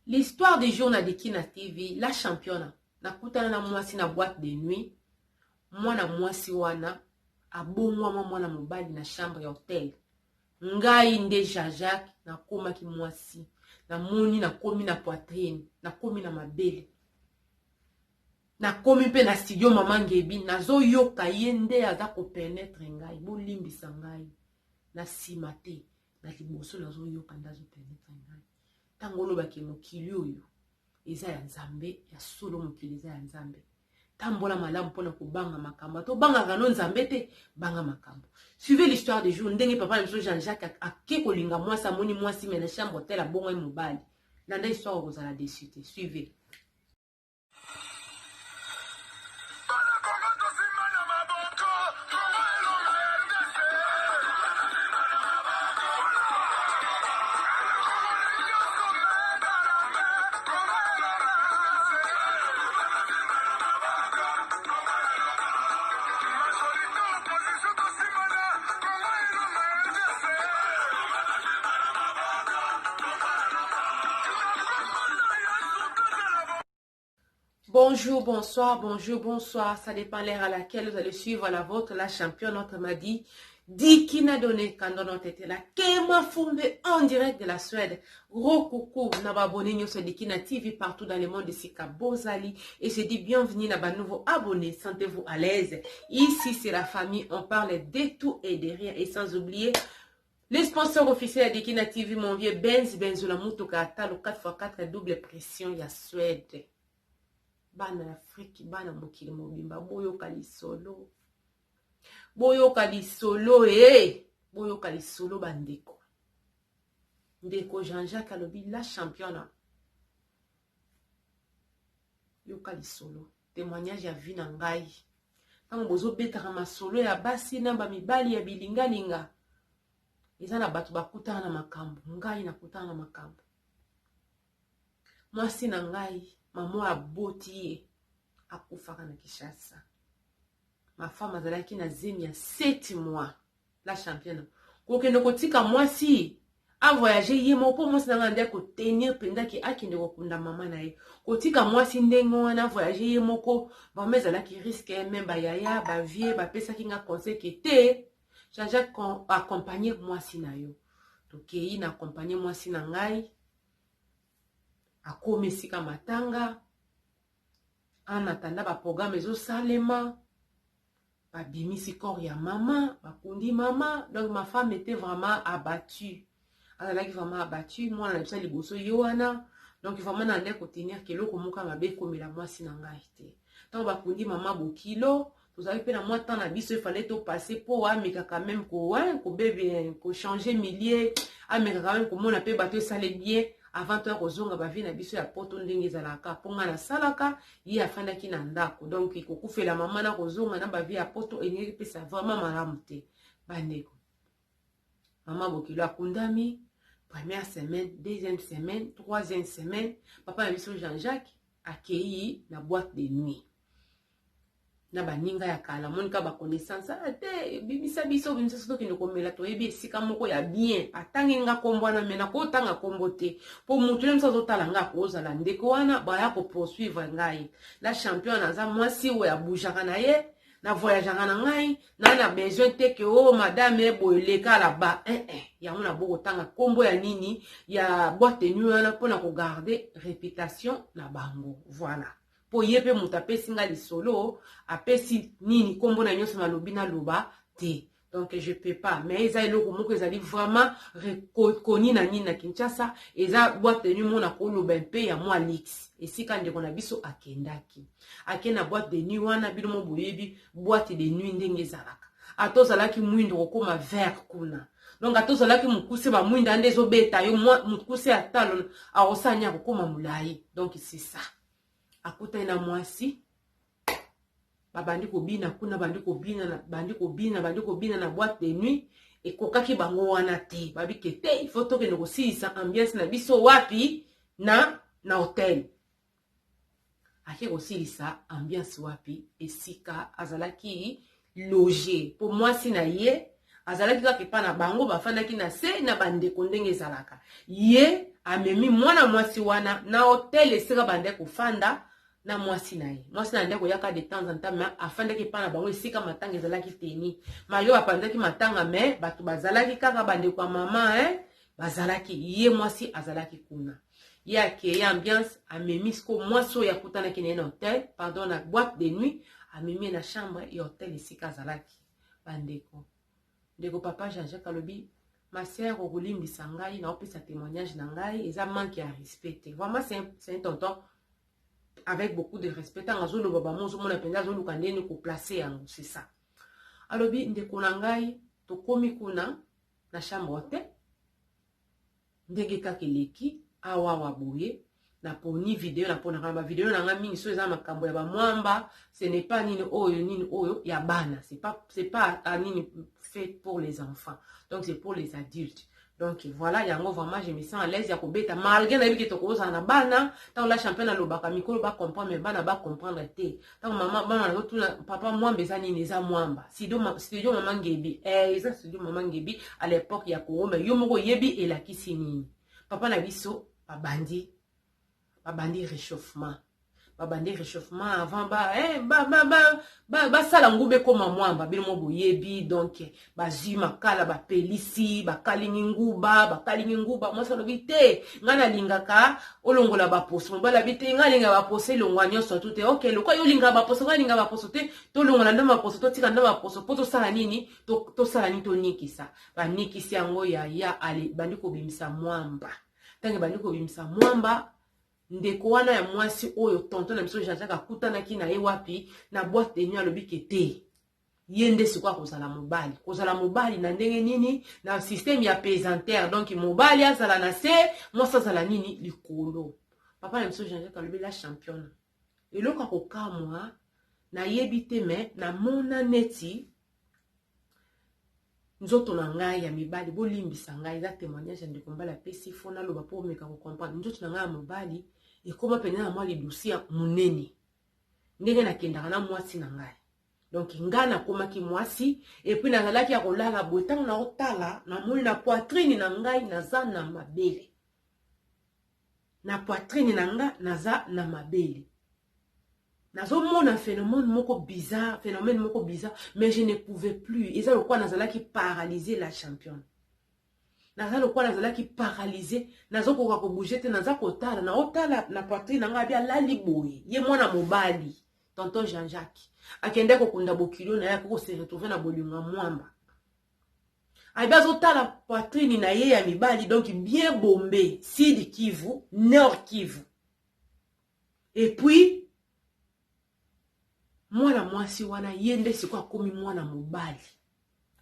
L'histoire du jour na Dikina TV, la championa. Nakutana na mwasi na boîte de nuit. Mwana mwasi wana abongwama mwana mobali na chambre ya hotel. Ngai nde Jean-Jacques nakomaki mwasi. Namoni nakomi na poitrine, nakomi na mabele. Nakomi mpe na studio mama Ngebi, nazoyoka ye nde aza kopenetre ngai. Bolimbisa ngai na sima te, na liboso nazoyoka nde azopenetre ngai. Ntango olobaki mokili oyo eza ya Nzambe, ya solo mokili eza ya Nzambe. Tambola malamu mpona kobanga makambo. Ata obangaka no Nzambe te, banga makambo. Suivez l'histoire du jour ndenge papa na biso Jean-Jacques ake kolinga mwasi, amoni mwasi mais na chambre hotel abongaki mobali. Landa histoire okozala déçu te. Suivez. Bonjour, bonsoir, bonjour, bonsoir. Ça dépend l'heure à laquelle vous allez suivre la vôtre, la championne, notre m'a dit. Dikina donné quand on était là. Kema Fumbe en direct de la Suède. Gros coucou, na ba abonné nyoso Dikina TV partout dans le monde esika bozali. Et je dis bienvenue na ba nouveaux abonnés. Sentez-vous à l'aise. Ici, c'est la famille. On parle de tout et de rien. Et sans oublier, les sponsors officiels ya Dikina TV, mon vieux Benz Benzola Mutuka Atalo 4x4 double pression ya Suède. Bana ya Afrique, bana mokili mobimba, boyoka lisolo. Boyoka lisolo eh! Boyoka lisolo bandeko. Ndeko Jean-Jacques alobi la championa. Yoka lisolo. Témoignage ya vie na ngai. Ntango bozobetaka masolo ya basi na bamibali ya bilingalinga, eza na bato bakutana na makambo. Ngai nakutana na makambo. Mwasi na ngai, mama aboti ye, akufaka na Kinshasa. Ma femme azalaki na zemi ya 7 mois. La championne. Kokende kotika mwasi a voyager ye moko mpo mwasi na ngai nde kotenir mpenza ke akende kokunda mama na ye. Kotika mwasi ndenge wana voyager ye moko vraiment ezalaki risque. Meme bayaya bavie bapesaki nga conseil ke te Jean-Jacques accompagner mwasi na yo. Tokei na accompagner mwasi na ngai, akomi esika matanga. En attendant ba programme ezosalema, babimisi corps ya mama, bakundi mama. Donc ma femme était vraiment abattue, azalaki vraiment abattue. Mwana na biso ya liboso ye wana. Donc vraiment na nde kotenir ke eloko moko ya mabe ekomela mwasi na ngai te. Ntango bakundi mama bokilo, tozalaki mpe na mwa temps na biso efale topase mpo ameka quand même kobebe kochanger milieu, ameka quand même komona mpe bato esale bien avant toya kozonga ba vie na biso ya poto ndenge ezalaka. Mpo ngai nasalaka, ye afandaki na ndako. Donc kokufela mama na kozonga na ba vie ya poto elingaki pesa vraiment malamu te. Bandeko, mama bokilo akundami première semaine, deuxième semaine, troisième semaine, papa na biso Jean-Jacques akei na boîte de nuit na baninga ya kala. Monika ba connaissance ah, te bimisa biso, bimisa biso tokende komela, toyebi esika moko ya bien. Atangi nga kombo wana, me nakotanga kombo te po mutu ye mosu azotala nga akozala ndeko wana baya kopoursuivre ngai. La championne aza mwasi oyo abujaka na ye, na voyageaka na ngai, na na besoin te ke o oh, madame boye leka là-bas. Eh, eh. Yango na bokotanga kombo ya nini ya boîte de nuit wana mpona kogarder réputation na bango. Voilà. Po ye pe moto apesi nga lisolo, apesi nini kombo na nyonso nalobi naloba te. Donc je peux pas. Mais eza eloko moko ezali vraiment reconnu na nini na Kinshasa, eza boîte de nuit mona koloba mpe ya mwa luxe. Esika ndeko na biso akendaki. Ake na boîte de nuit wana, bino mo boyebi boîte de nuit ndenge ezalaka. Ata ozalaki mwindo kokoma vert kuna. Donc ata ozalaki mokuse ba mwinda nde ezobeta yo, mokuse ya talo akosala nini, akokoma molayi. Donc c'est ça. Akutani na mwasi, babandi kobina kuna, bandi kobina, bandi kobina, bandi kobina na boîte de nuit. Ekokaki bango wana te, babike te, il faut tokende kosilisa ambiance na biso wapi na na hotel. Ake kosilisa ambiance wapi, esika azalaki loge po mwasi na ye azalaki kaka epa na bango, bafandaki na se na bandeko ndenge ezalaka. Ye Amemi mwana mwasi wana na hotel esika bandaki kofanda na mwasi na ye. Mwasi na ye andaki koyaka de temps en temps, mais afandaki epai na bango esika matanga ezalaki teni. Malgre bapanzaki matanga, mais bato bazalaki kaka, bandeko ya mama, hein, bazalaki. Ye mwasi azalaki kuna. Ye akei ambiance, amemi siko mwasi oyo akutanaki na ye na hotel, pardon, na boîte de nuit, amemi ye na chambre ya hotel esika azalaki. Bandeko, ndeko papa Jean-Jacques alobi, ma sœur, okolimbisa ngai, naopesa témoignage na ngai, eza manque ya respect te. Vraiment, c'est un tonton avec beaucoup de respect. Ntango azoloba bango, ozomona mpenza azoluka ndeni koplace yango, c'est ça. Alobi, ndeko na ngai, tokomi kuna na chambre te, ndenge kaka eleki awawa boye, naponi video, naponaka na bavideo na ngai mingi so eza makambo ya bamwamba, ce n'est pas nini oyo, nini oyo ya bana, c'est pas nini fait pour les enfants, donc c'est pour les adultes. Donc voilà, yango vraiment je me sens à l'aise ya kobeta, malgré nayebi ke tokozala na bana. Ntango la championne alobaka, mikolo bacomprendre, mais bana bacomprendre te. Ntango mama bana nazotuna, papa, mwamba eza nini? Eza mwamba studio mama Ngebi, eza studio mama Ngebi à l'époque ya Congo, mais yo moko oyebi elakisi nini. Papa na biso, babandi réchauffement, babandi réchauffement avant ba eh, ba ba ba ba basala nguba ekóma mwamba. Bino mo boyebi. Donc bazwi makala, bapelisi, bakalingi nguba, bakalingi nguba. Mwasi alobi te, ngai nalingaka olongola baposo. Mobali abi te, ngai alingaka baposo elongwa nyonso tu te. Ok, lokola yo olingaka baposo, ngai alingaka baposo te, tolongola nde baposo, totika nde baposo mpo tosala nini? Tosala nini? Tonikisa. Banikisi yango ya ya ale, bandi kobimisa mwamba. Ntango ebandi kobimisa mwamba, ndeko wana ya mwasi oyo tonton na biso Jean-Jacques akutanaki na ye wapi na boîte de nuit, alobi ke te, ye nde sikoyo akozala mobali. Kozala mobali na ndenge nini? Na système ya pesanteur. Donc mobali azala na se, mwasi azala nini? Likolo. Papa na biso Jean-Jacques alobi, la championne, eloko ya kokamwa nayebi te, me namona neti nzoto na ngai ya mibali, bolimbisa ngai, eza témoignage ya ndeko mobali apesi, fo naloba mpo omeka kocomprendre. Nzoto na ngai ya mobali ekóma mpenza na mwa lidusi ya monene ndenge nakendaka na mwasi na ngai. Donc ngai nakomaki mwasi, et puis nazalaki ya kolala boye. Ntango naotala, namoni na poitrine na ngai naza na mabele, na poitrine na nga naza na mabele. Nazomona phénomène moko bizarre, phénomène moko bizarre, mais je ne pouvais plus. Eza lokola nazalaki paralysé, la championne. Naza lokola nazalaki paralysé, nazokoka kobouger te. Naza kotala, naotala na poitrine na ngai. Abi alali boye, ye mwana mobali tonton Jean-Jacques akende kokunda bokilo na ye, akoki kose retrouver na bolingo ya mwamba. Abi azotala poitrine na ye ya mibali, donc bien bombé, Sud Kivu, Nord Kivu. Et puis mwana mwasi wana, ye nde sikoyo akomi mwana mobali,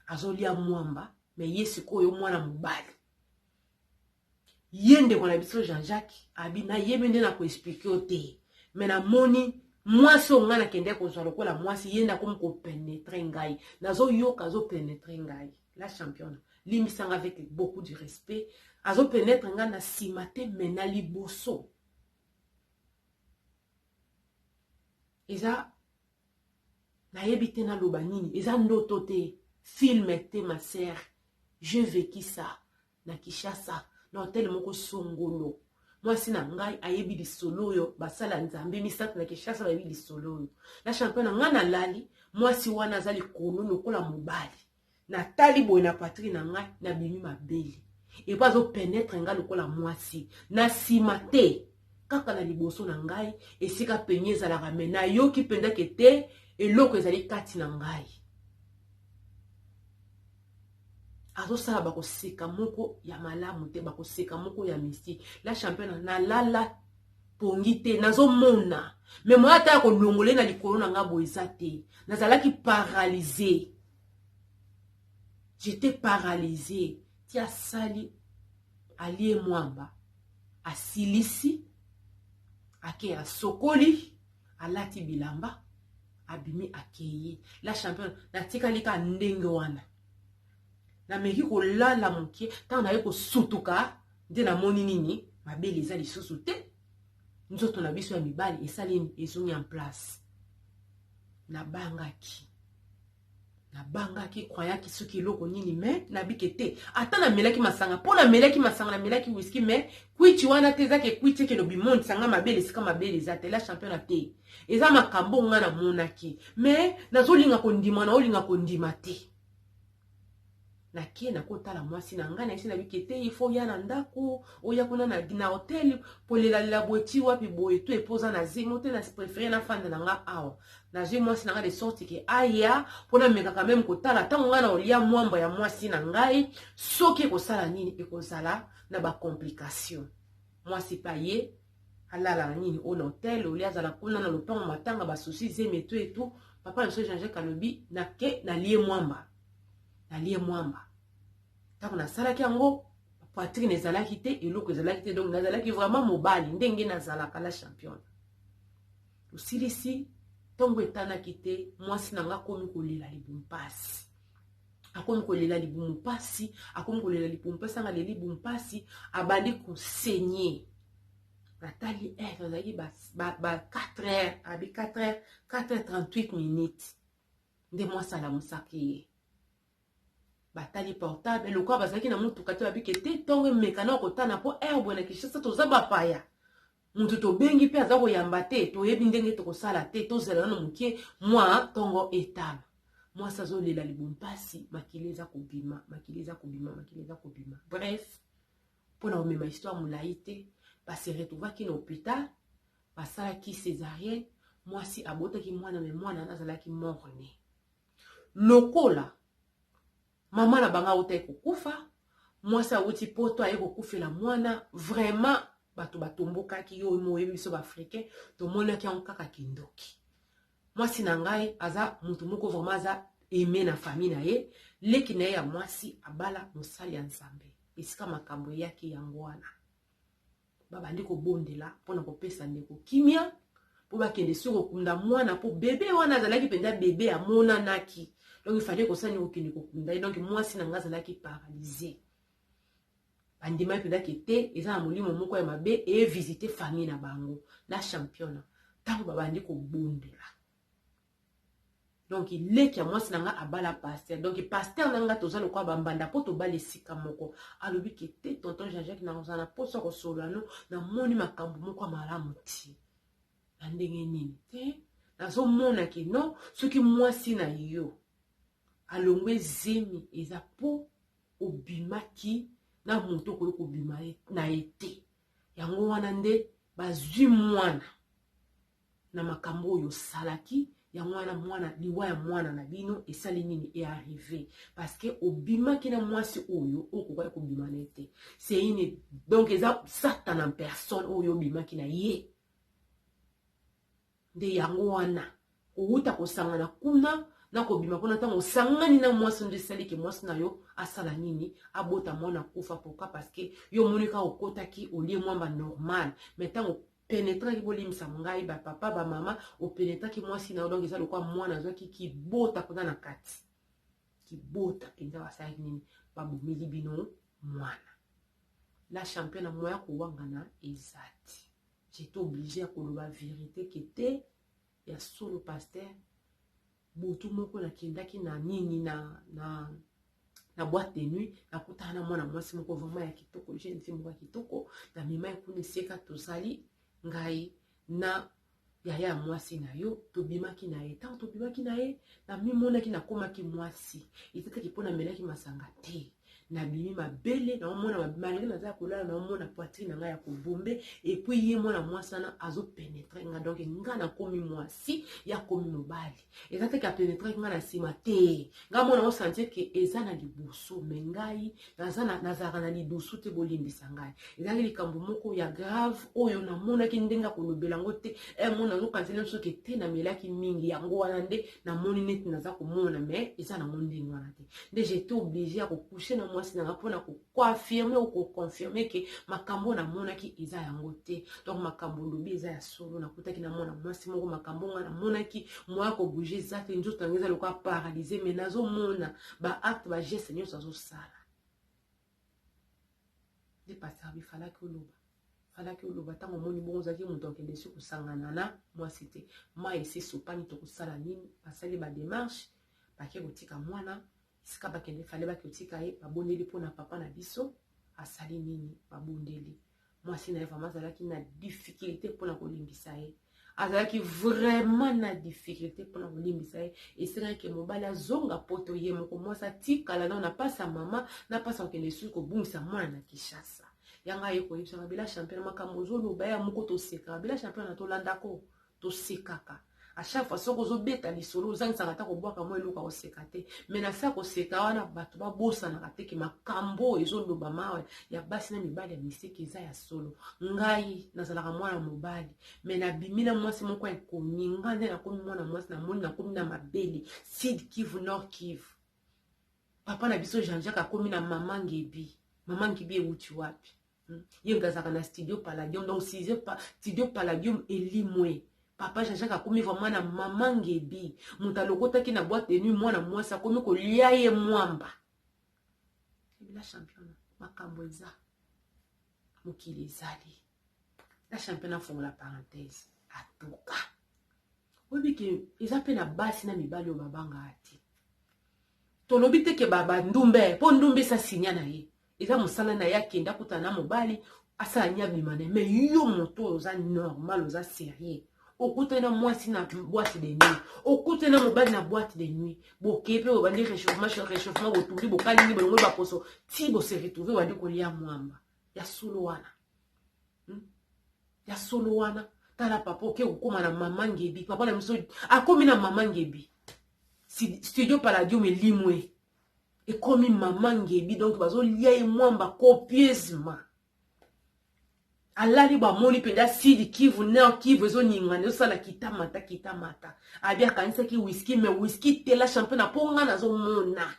azolia mwamba, me ye sikoyo mwana mobali. Ye ndeko na biso Jean-Jacques abi, nayebi nde na koexpliquer yo te, me namoni mwasi oyo ngai nakende kozwa lokola mwasi, ye nde akomi kopénétrer ngai, nazoyoka azopénétrer ngai. La championne, limbisanga avec beaucoup de respect, azopénétrer ngai na nsima te, me na liboso. Eza, nayebi te naloba nini, eza ndoto te, film te, ma sœur, j'ai vécu ça na Kinshasa, na hotel moko songolo. Mwasi na ngai ayebi lisolo oyo, basala Nzambe misato na Kinshasa bayebi lisolo oyo. Na champion na ngai, nalali, mwasi wana aza likolo lokola mobali. Natali boye na poitrine na ngai, nabimi mabele, et puis azopénétrer ngai lokola mwasi na nsima te, kaka na liboso na ngai esika penye ezalaka. Me nayoki mpenza ke te, eloko ezali kati na ngai. Azosala bakoseka moko ya malamu te, bakoseka moko ya mystique. La championne, nalala pongi te, nazomona me moya ata ya kolongola ye na likolo na ngai boye eza te. Nazalaki paralysé, j'étais paralysé. Ti asali, alie mwamba, asilisi, ake asokoli, alati bilamba, abimi, akeye. La championne, natikali ka ndenge wana. Nameki kolala moke, ntango naye kosutuka nde namoni nini? Mabele eza lisusu te. Nzoto na biso ya mibali esali, ezongi en place. Nabangaki. Nabangaki, croyaki soki eloko nini, me nabike te. Ata namelaki masanga, mpo namelaki masanga, namelaki whisky, me kwiti wana te. Ezaki kwiti ekende obimonisa nga mabele esika mabele eza te. La champion te, eza makambo nga namonaki, me nazolinga kondima, naolinga kondima te. Nake nakotala mwasi na ngai, nayesi nabiki te, il faut ya na ndako, oya kuna na hotel, kolelalela boye ti wapi boye to epoza na zemo te. Na préféré nafanda na nga awa. Nazwi mwasi na ngai de sorte ke aya mpo namekaka meme kotala ntango ngai na olia mwambo ya mwasi na ngai, soki ekosala nini, ekozala na bacomplication. Mwasi mpe aye, alala na nini oyo na hotel, olia azala kuna na lopango, matanga, basusi, zemi etu etu. Papa na biso Jean Jacques alobi, nake nalie mwamba, nalie mwamba. Ntango nasalaki yango, poitrine ezalaki te, eloko ezalaki te, donc nazalaki vraiment mobali ndenge nazalaka. La championne, tosilisi ntongo etanaki te, mwasi na nga akomi kolela libumu mpasi, akomi kolela libumu mpasi, akomi kolela libumu mpasi. Anga leli libumu mpasi, abandi kosaigner. Natali heure, tozalaki ba 4 heures, abi 4 heures, 4 heures 38 minutes nde mwasi alamusaki ye. Batali portable, lokola bazalaki na motuka te, babike te, ntongo emeka na kotana mpo heure boye na Kinshasa toza bapaya, moto tobengi mpe aza koyamba te, toyebi ndenge tokosala te, tozela nano moke mwa ntongo etana. Mwasi azolela libumu mpasi, makili eza kobima, makili eza kobima, makili eza kobima. Bref, mpona komema histoire molai te, base retrouvaki na hôpital, basalaki césarienne, mwasi abotaki mwana, me mwana wana azalaki mort-né. Lokola mama na bango awutaki kokufa, mwasi awuti Poto, aye kokufela mwana, vraiment bato batombokaki. Yo mo oyebi biso baafricain, tomonaki yango kaka kindoki. Mwasi na ngai aza motu moko vraiment aza aimé na famille na ye. Leki na ye ya mwasi abala mosali ya Nzambe. Esika makambo eyaki yango wana, babandi kobondela mpona kopesa ndeko kimia, mpo bakende soki kokunda mwana, mpo bebe wana azalaki mpenza bebe amonanaki, donc ifale kosani kokende kokunda ye. Donc mwasi na ngai azalaki paralysé. Bandimaki mpenza ke te, eza na molimo moko ya mabe evisite famille na bango. La championne, ntango babandi kobondela, donc leki ya mwasi na nga abala pasteur, donc pasteur na nga toza lokola bambanda mpo tobala esika moko. Alobi ke te, tonton Jean Jacques, nakozala na poso ya kosolola no, namoni makambo moko ya malamu ti na ndenge nini te. Nazomona ke non, soki mwasi na yo alongwe zemi, eza mpo obimaki na moto okoki kobima na ye te. Yango wana nde bazwi mwana na makambo oyo osalaki. Yango wana mwana, liwa ya mwana na bino esali nini, earrive parce que obimaki na mwasi oyo okokaki kobima na ye te. C'est une, donc eza Satan en personne oyo obimaki na ye. Nde yango wana kowuta kosangana kuna na kobima kuna, ntango osangani na mwasi, nde esaliki mwasi na yo asala nini, abota mwana akufa. Pourquoi? Parce que yo omoni kaka okotaki, olie mwamba normal, mais ntango pénétraki, bolimbisa ngai bapapa, bamama, opénétraki mwasi na yo, donc eza lokola mwana azwaki kibota kuna na kati, kibota mpenza. Basalaki nini? Babomeli bino mwana. La championne, moya kowangana eza te, j'étais obligé ya koloba vérité ke te, ya solo pasteur, butu moko nakendaki na nini, na boîte de nuit, nakutana na mwana mwasi moko vraiment ya kitoko, jeune fille moko ya kitoko. Namema ye kuna esika tozali, ngai na yaya ya mwasi na yo, tobimaki na ye. Ntango tobimaki na ye, namimonaki nakomaki mwasi. Etataki mpo namelaki masanga te. Nabimi mabele, naomona, malgré naza ya kolala, naomona poitrine na ngai ya kobombe. Et puis ye mwana mwasi wana azopénétrer nga, donc nga nakomi mwasi, ye akomi mobali. Eza teke apénétraki nga na nsima te, nga mona osentir ke eza na liboso, me ngai nazalaka na lidusu te. Bolimbisa ngai, ezalaki likambo moko ya grave oyo namonaki ndenge akolobela yango te. Mona nazokanisa soki te namelaki mingi, yango wana nde namoni neti naza komona, me eza nango ndenge wana te. Nde j'étais obligé ya kocoucher na mwasi nanga mpona koaffirmer ou koconfirmer ke makambo namonaki eza yango te. Donc makambo olobi eza ya solo, nakutaki na mwana mwasi moko, makambo nga namonaki, moya kobouger eza te, nzoto yango eza lokola paralysé, mais nazomona baacte, bageste nyonso azosala. Nde pasteur bifalaki oloba, falaki oloba ntango omoni bongo, ozalaki moto akende si kosangana na mwasi te. Mai esi esopani, tokosala nini? Basali badémarche. Bake kotika mwana esika bakende, fale bake kotika ye. Babondeli mpo na papa na biso. Asali nini? Babondeli mwasi na ye. Vraiment azalaki na difficulté mpona kolimbisa ye, azalaki vraiment na difficulté mpona kolimbisa ye. Esengaki mobali azonga poto ye moko, mwasi atikala nao na mpasi ya mama, na mpasi akokende lisusu kobungisa mwana na Kinshasa. Yanga aye koyebisaka Bela Champion makambo ozoloba ya moko, tosekaka. Bela Champion na tolandako, tosekaka à chaque fois. Soki ozobeta lisolo, ozangisaka ata kobwaka mwa eloko, koseka te. Mais na se ya koseka wana, bato babosanaka te ke makambo oyo ezolobama awa ya basi na mibali ya miseki eza ya solo. Ngai nazalaka mwana mobali, mais nabimi na mwasi moko ekomi nga nde nakomi mwana mwasi, namoni nakomi na mabele Sud Kivu, Nord Kivu. Papa na biso Jean-Jacques akomi na mama Ngebi. Mama Ngebi ewuti wapi? Ye moto azalaka na Studio Palladium. Donc Studio Palladium elimwe, papa Jean-Jacques akomi vraiment na mama Ngebi. Moto alokotaki na boîte de nuit, mwana mwasi akomi kolia ye mwamba. La Champion, makambo eza, mokili ezali. La Champion, afongola parenthèse. Atuka oyebi ke eza mpe na basi na mibali oyo babangaka te. Tolobi te ke bandumbe, mpo ndumbe esa sinya na ye, eza mosala na ye, akende akutana na mobali, asala ni abima na ye. Mais yo moto oyo oza normal, oza sérieux, okutani na mwasi na boîte de nuit, okutani na mobali na boîte de nuit, bokei mpe bobandi réchauffement, réchauffement, botumbi, bokalingi, bolongoli baposo, ti bose retrouve, bandi kolia mwamba ya solo wana, Ya solo wana. Tala papa oke kokóma na mama Ngebi. Papa na biso akomi na mama Ngebi, Studio Palladium elimwe, ekomi mama Ngebi. Donc bazolia ye mwamba copieusement. Alali, bamoni mpenza Sud Kivu, Nord Kivu ezoningana, ezosala kitamata kitamata. Abi akanisaki whisky, mais whisky te. La Champion, mpo nga nazomona,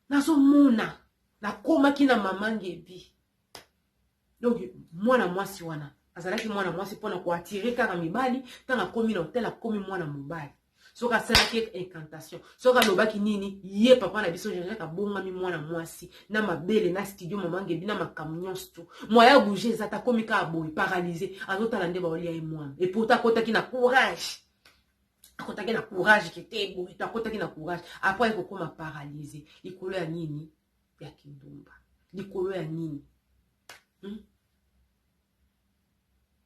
nazomona nakomaki na mama Ngebi. Donc mwana mwasi wana azalaki mwana mwasi mpona koattirer kaka mibali. Ntango akomi na hotel, akomi mwana mobali. Soki asalaki incantation, soki alobaki nini, ye papa na biso Jean-Jacques abongami mwana mwasi na mabele na studio mama Ngebi na makambo nyonso tu. Moya bouge eza te, akomi kaka boye, paralysé, azotala nde baolia ye mwana. Et pourtant akotaki na courage, akotaki na courage ke te boye to akotaki na courage. Après ekokóma paralysé likolo ya nini? Ya kindumba. Likolo ya nini,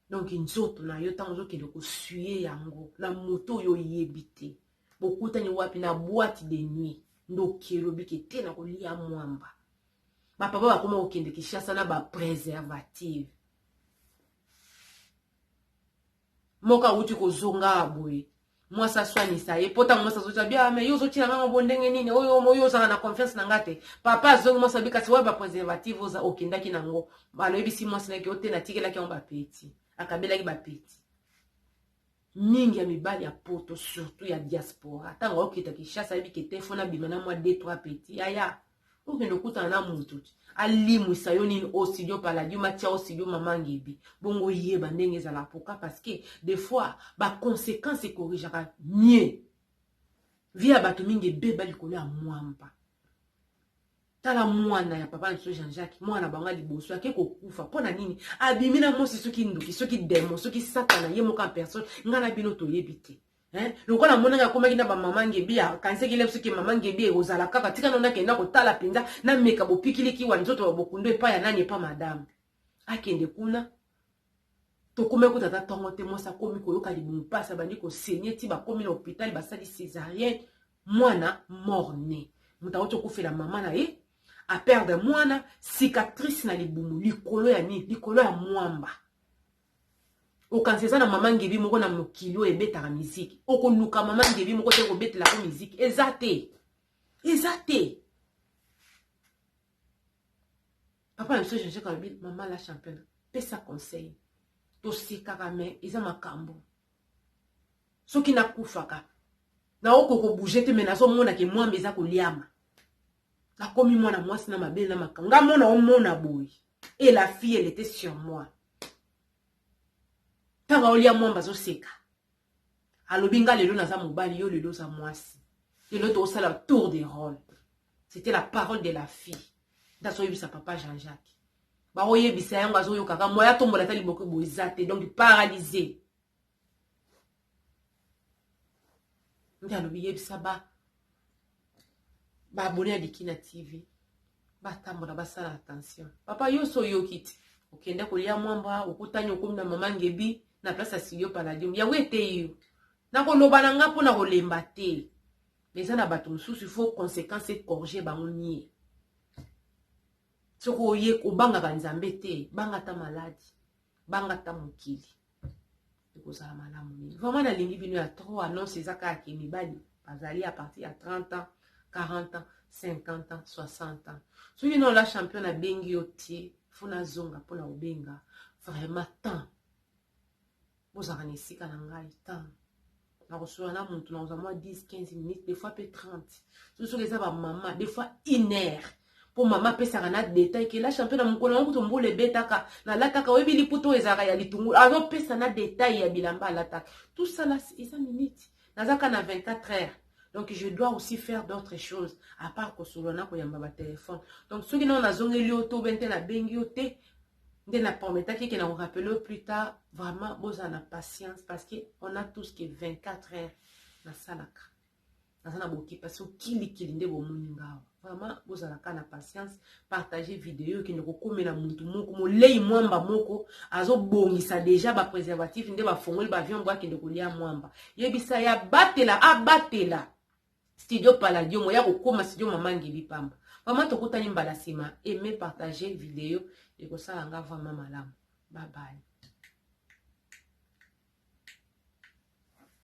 Donc nzoto na yo, ntango ozokende kosuye yango na moto oyo oyebi te, bokutani wapi? Na boîte de nuit. Ndoki elobi ke te na kolia mwamba. Bapapa bakoma kokende Kinshasa na bapréservative. Moko awuti kozonga boye, mwasi aswanisa ye, mpo ntango mwasi azotia bia me yo ozotia ngango bo ndenge nini? Oyo oyo ozala na confiance na nga te. Papa azongi, mwasi abi kasi wapi bapréservative oza okendaki nango? Aloyebisi mwasi naki o te, natikelaki yango bapeti, akabelaki bapeti. Mingi ya mibali ya poto, surtout ya diaspora, ntango aokita Kinshasa, ayebi ke te, fo nabima na mwa 2 3 petit. Aya okende okutana na motu, alimwisa yo nini o Studio Palladium, atia o studio mama Ngebi. Bongo yeba ndenge ezala poka, parce que des fois baconséquence ecorrigeaka mieux. Vie ya bato mingi ebeba likolo ya mwamba. Tala mwana ya papa na biso Jean-Jacques, mwana bango ya liboso ake kokufa mpo na nini? Abimi na mwasi, soki nduki, soki démon, soki Satana ye moko en personne, ngai na bino toyebi te. Lokola amonaki akomaki na bamama Ngebi, akanisaki le soki mama Ngebi ekozala kaka. Tika no nakenda kotala mpenza, nameka bopikiliki wa nzoto ya bokundo epai ya nani, epa madame. Akende kuna, tokomi kuta ata ntongo te, mwasi akomi koyoka libumu mpasi, abandi kosenye ti bakomi na hôpital, basali césarienne, mwana mort né. Moto awuti okufela mama na ye, aperdre mwana, cicatrice na libumu. Likolo ya nini? Likolo ya mwamba. Okanisa eza na mama Ngebi moko na mokili oyo ebetaka miziki? Okoluka mama Ngebi moko te kobetelako miziki, eza te, eza te. Papa na biso Jean-Jacques alobi: "Mama la Championne, pesa conseil." Tosekaka, mais eza makambo. Soki nakufaka, naokoka kobouger te, mais nazomona ke mwambe eza koliama, nakomi mwana mwasi na mabele na makambo. Nga mona omona boye, et la fille, elle était sur moi. Ntango aolia mwamba, azoseka, alobi: "Nga lelo naza mobali, yo lelo oza mwasi, lelo tokosala tour de rôle." C'était la parole de la fille. Nde azoyebisa papa Jean-Jacques, baoyebisa yango, azoyokaka moya atombola ata liboko boye eza te. Donc paralysé. Nde alobi yebisa ba baabone ya Dikina TV batambola basala attention. Papa yo so oyoki te okende kolia mwamba okutani okomi na mama Ngebi na place ya studio Palladium yango eteyi yo nakoloba na nga mpo na kolemba te mais eza na bato mosusu il faut conséquence ecorge bango nie soki oye obangaka nzambe te banga ata maladi banga ata mokili ekozala malamu mingi vraiment nalingi bino ya trop annonce eza kaka ke mibali bazali à partir ya 30 ans 40 ans 50 ans 60 ans soki no la champion abengi yo te fo nazonga mpona kobenga vraiment temps bozalaka na esika na ngai temps nakosolola na motu nakozwa mwa 10 15 minutes, des fois mpe 30. Soki soki eza bamama, des fois une heure, mpo mama apesaka na détail ke la champion, na mokolo yango kutu mbula ebetaka, nalataka, oyebi liputa oyo ezalaka ya litungulu, azopesa na détail ya bilamba alataka, tout ça là eza minute. Nazaka na 24 heures, donc je dois aussi faire d'autres choses à part kosolola na koyamba batelefone. Donc soki nao nazongeli yo to be nte nabengi yo te nde na prometaki ke na korappeler plus tard. Vraiment bozala na patience parce que on a tous que 24 heures. Nasalaka, naza na bokipa so kilikili nde bomoni nga awa. Vraiment bozalaka na patience, partage video ekende kokomela mutu moko molei mwamba moko azobongisa deja bapréservatif nde bafongoli baavion bo akende kolia mwamba. Yebisa ye abatela, abatela studio Palladium oya kokóma studio Mama Ngebi pamba. Vraiment tokutani mbala nsima. Aime, partage video, ekosala nga vraiment malamu. Bye bye.